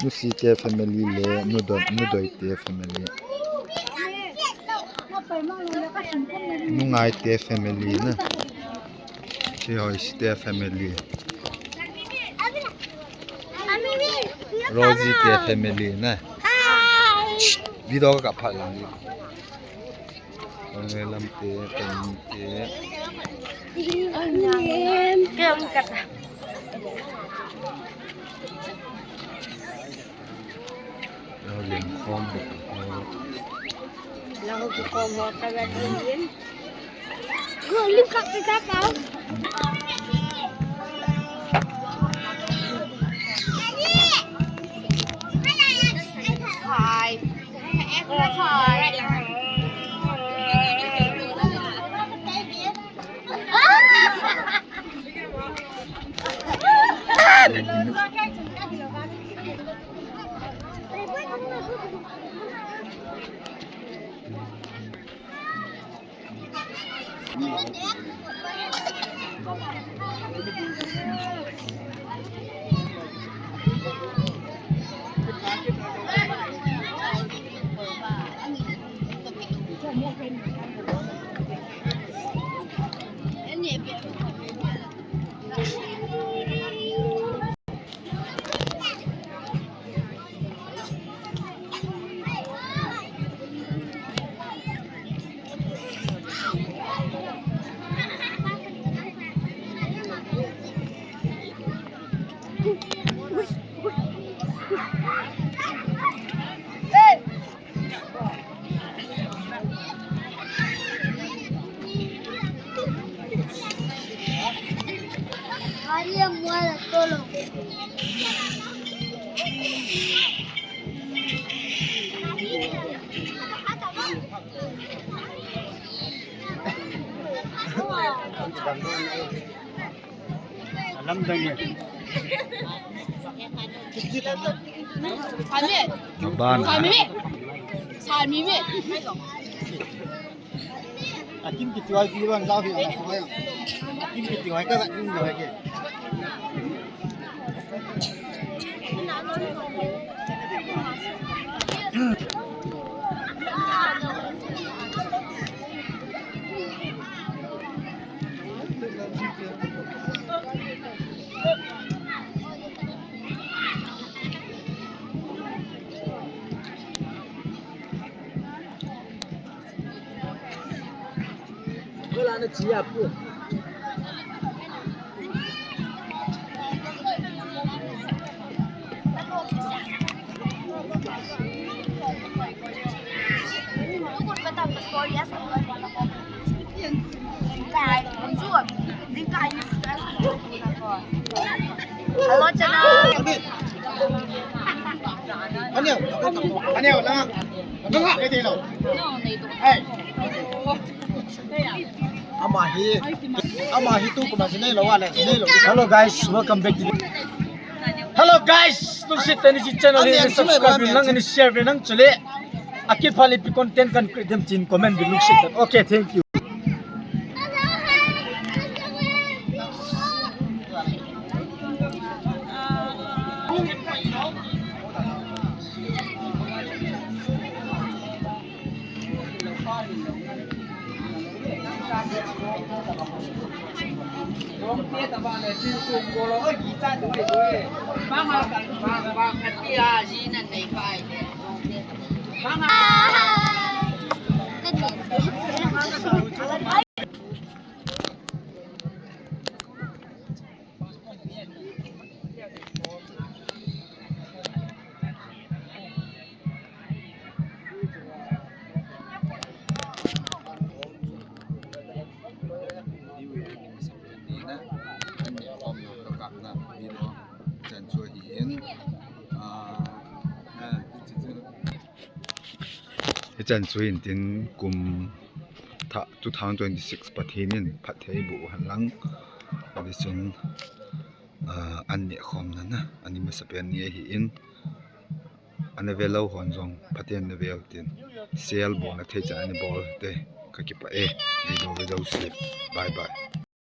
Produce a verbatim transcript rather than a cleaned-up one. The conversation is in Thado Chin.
Nusi te family le, Nudoi, Nudoi te family. Nungai te family na. Chihoisi te family. Rosie te family na. Video ka phat lang. Onge lam te, kan te. Kem kata. Lau lim khom. Lau lim khom ho ka ga din din. Go lim kap te ka pau. Hi. Lamdang e. Sami. Maban. Sami. Sami me. Akim kiti wai ki wan lau hi. Akim kiti wai ka kin lo ke. Hello, channel. Aneo, aneo, la. Abang ha, kete lo. Hey. Ama hi, ama hi tu kuma sine lo wala, sine lo. Hello guys, welcome back to the, hello guys, lungset tah in hiche channel hi subscribe uvin lang, share uvin lang chule. Akipah le ipi content kan create dem tin comment uvin lungset tah in. Okay, thank you. Hichan chu hin tin kum thah two thousand twenty-six Pathen in phatthei boh hen lang. Hitichun, ah, an neh khomna na, ani masapen ni ahin. Ana ve lou hon jong, phaten na ve u tin. Share bolna thei chan ana bol te. Ka kipah e. Video ve jouse. Bye bye.